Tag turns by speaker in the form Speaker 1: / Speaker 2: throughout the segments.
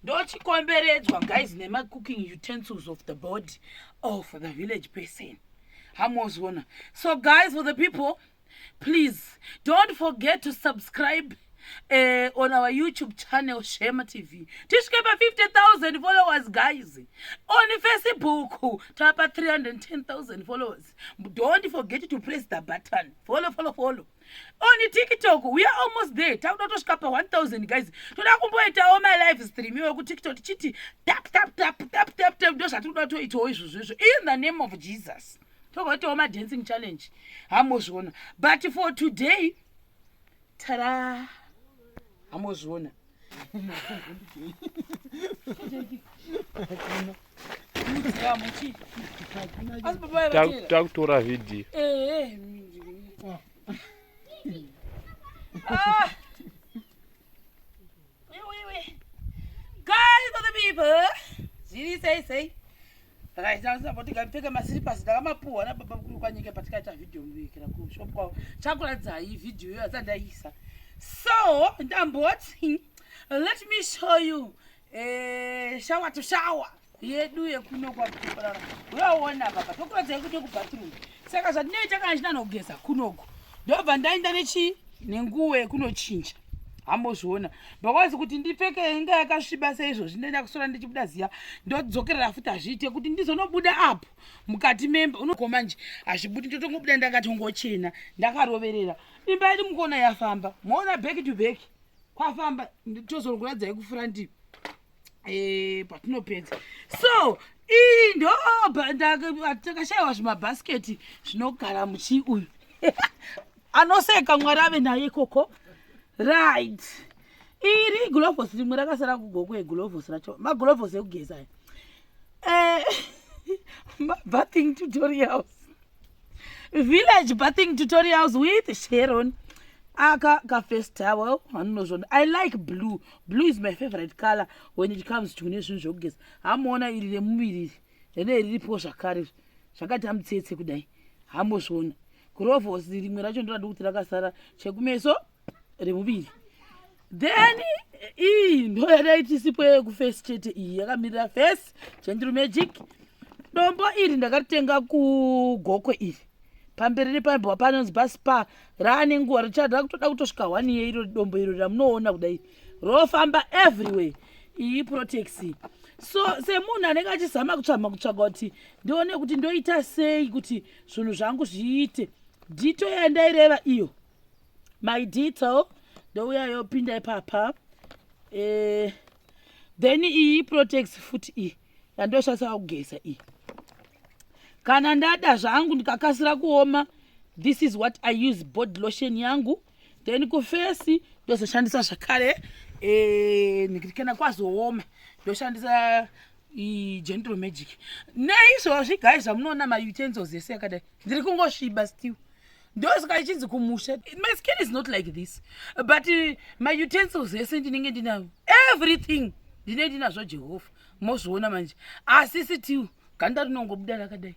Speaker 1: Ndochikomberedzwa guys nemacooking utensils of the body of the village person. Hamozviona. So guys, for the people, please don't forget to subscribe on our YouTube channel Shema TV. Tisvike pa 50,000 followers guys. On Facebook tapa 310,000 followers. Don't forget to press the button. Follow, follow, follow. On TikTok we are almost there. Takuda kutosvika pa 1000 guys. Toda kumboitawo my live stream iwe ku TikTok tichiti tap tap tap tap tap tap, ndo zvatiri kuda kutoitawo izvozvo izvo in the name of Jesus. Togoitawo ma dancing challenge. Hamozviona. But for today, tara, hamozviona.
Speaker 2: Takutora vhidhiyo.
Speaker 1: Ah. Guys, for the people, zviri sei sei? Ndakapfeka masiripasi, ndakamapuhwa nababa mukuru kwanyika patikaita vhidhiyo mubikira kushop kwavo. Chakuradzai vhidhiyo iyo asati ndaisa. So ndamboti let me show you shower to shower yedu yekuno kwakuparara. Uyaona baba, tokuradzai kuti kubathroom. Saka zvatinoita kana chinanogeza kunoku, ndobva ndaenda nechi nenguwo yekunochinja. Hambozviona because kuti ndipfeke inga yakasviba seizvozvi, ndoenda kusora ndichibuda ziya, ndodzokerera futi. Hazviite kuti ndizonobuda apo mukati memba unoko manje, hazvibudi. Ndotongobuda ndakatongochena, ndakaroverera. Imba yedu mukuona yafamba, moona back to back kwafamba. Tozokuradzai kufront patinopedza. So iyi ndo takashayiwa zvimabhasiketi zvinogara muchi uyu anoseka. Mwari ave naye ikoko. Right, iri gulovhosi rimwe rakasara kuGokwe. Gulovhosi racho, magulovhosi ekugeza bathing tutorials, village bathing tutorials with Sharon. Aka kaface towel anonozvona. I like blue. Blue is my favorite color when it comes to nezvinhu zvekugeza. Hamuona iri remuviri iri rine riripo zvakare, zvakaita mutsetse kudai. Hambozviona gurovhosi rimwe racho ndorada kuti rakasara chekumeso remuviri. Then iyi ndo yadaiti sipo yekuface chete. Iyi yakamirira face, Gentle Magic. Dombo iri ndakaritenga kuGokwe. Iri pamberi nepambwa panonzi paSpa. Raane nguva richada kutoda kutosvika one year iro dombo iro ramunoona kudai, rofamba everywhere. Iyi Protex. So semunhu anenge achizama kutsvama kutsvaga kuti ndione kuti ndoita sei kuti zvinhu zvangu zviite, Dettol yandaireva iyo, my Dettol ndouya yopinda ipapa. Then iyi Protex futi iyi yandoshandisa kugeza iyi. Kana ndada zvangu ndikakasira kuoma, this is what I use, body lotion yangu. Then kuface ndozoshandisa zvakare kana kwazooma ndoshandisa Gentle Magic. Neizvozvi guys, zvamunoona mautensils ese akadai, ndiri kungosviba still. Ndosaka ichinzi kumusha my skin is not like this, but my utensils ese ndinenge ndinayo, everything ndinenge ndinazvo. Jehovha, mozviona manje. Asi still ganda rinongobuda rakadai.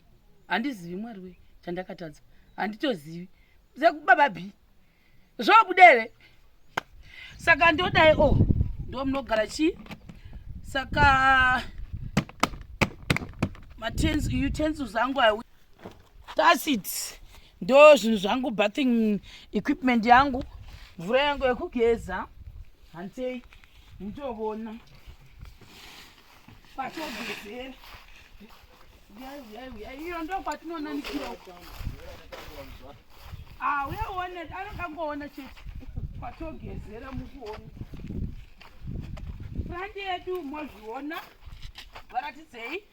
Speaker 1: Handizivi Mwari wei chandakatadza, handitozivi sekubaba b zvobuda here. Saka ndodai o oh, ndo munogara chii. Saka mautensils angu ayo, that's it. Ndo zvinhu zvangu, bathing equipment yangu, mvura yangu yekugeza. Handei mutovona patogezera. Iyo ndo kwatinonanikira uko. Ah, uyaone, anoda kungoona chete kwatogezera. Mukuona front yedu, mozviona. Varatidzei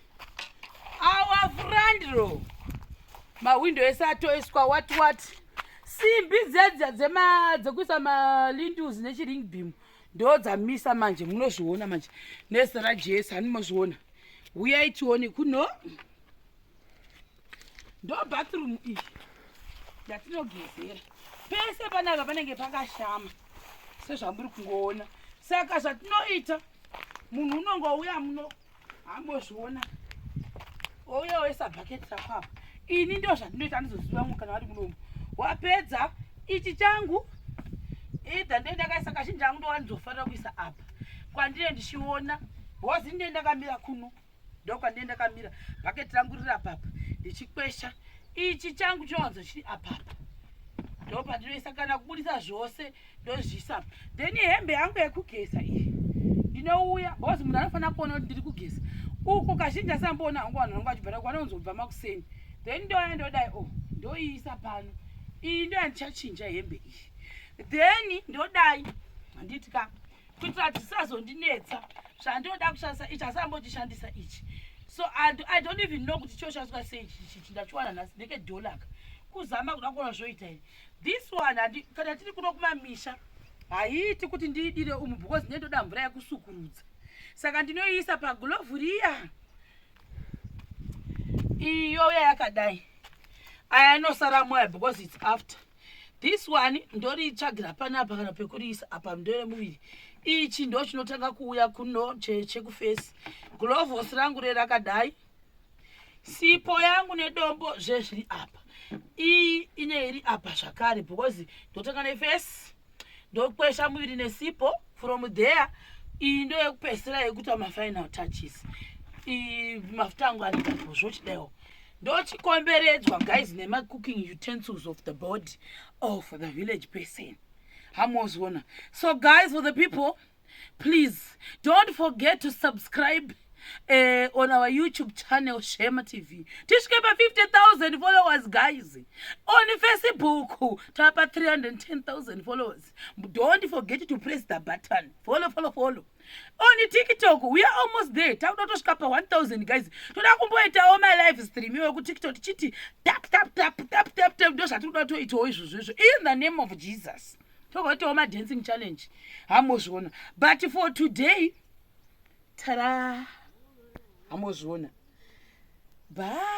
Speaker 1: our front row. Mahwindo ese atoiswa what what, simbi dzedza dzekuisa malintels nechiring beam ndo dzamisa manje. Munozviona manje nezita raJesu. Hani mozviona? Uyai tione kuno. Ndo bathroom iyi yatinogezera. Pese panapa panenge pakashama sezvamuri kungoona. Saka zvatinoita, munhu unongouya muno, hambozviona, ouya oisa bhaketi rako apa. Ini ndo zvandinoita, andizoziva vamwe kana vari munomu. Wapedza, ichi changu either ndo ndakaisa kazhinji angu, ndowandizofanira kuisa apa kwandine ndichiona. Because ndine ndakamira kuno, ndokwandine ndakamira, bhaketi rangu riri apapa, ndichikwesha. Ichi changu chinowanzo chiri apapa, ndo pandinoisa kana kubudisa zvose, ndozviisa. Then hembe yangu yekugeza iyi ndinouya, because munhu anofanira kuona kuti ndiri kugeza uku. Kazhinji asamboona hangu vanhu vangu vachibvara kwanonzobva makuseni. Then ndoya, ndodai, o, oh, ndoiisa pano. Iyi ndo yandichachinja hembe iyi. Then ndodai, handiti ka, kuitira kuti zvisazondinetsa. Zvandoda kushandisa ichi, asambochishandisa ichi. So I don't even know kuti choshandiswa sei chichi. Ndachiwana nhasi, ndekedholaka kuzama kuda kuona zvoita here. This one handi, kana tiri kuno kumamisha haiiti kuti ndiidire umu, because ndindoda mvura yekusukurudza, saka ndinoiisa paglove riya. Iyo yakadai, aya anosara moya because it's after this one. Ndoritsvagira panapa kana pekuriisa apa, ndoremuviri. Ichi ndo chinotanga kuuya kuno chekuface. Glovos rangu rerakadai, sipo yangu nedombo zvezviri apa. Iyi ine iri apa zvakare, because ndotanga neface, ndokwesha muviri nesipo. From there, iyi ndo yekupedzisira yekuita mafinal touches. Mafuta angu anetapo zvochidaiwo. Ndochikomberedzwa, guys, nemacooking utensils of the body of the village person, hamozviona. So guys, for the people, please don't forget to subscribe on our YouTube channel, Shema TV. Tisvike pa50 000 followers, guys. On Facebook tapa 310 000 followers. Don't forget to press the button, follow, follow, follow. On TikTok we are almost there, takuda kutosvika pa1000, guys. Toda kumboitawo malive stream iwe kuTikTok, tichiti tap tap tap tap tap tap. Ndo zvatiri kuda kutoitawo izvozvo izvo, in the name of Jesus. Togoitawo madancing challenge, hamozviona. But for today, tara, hamozviona. Bye.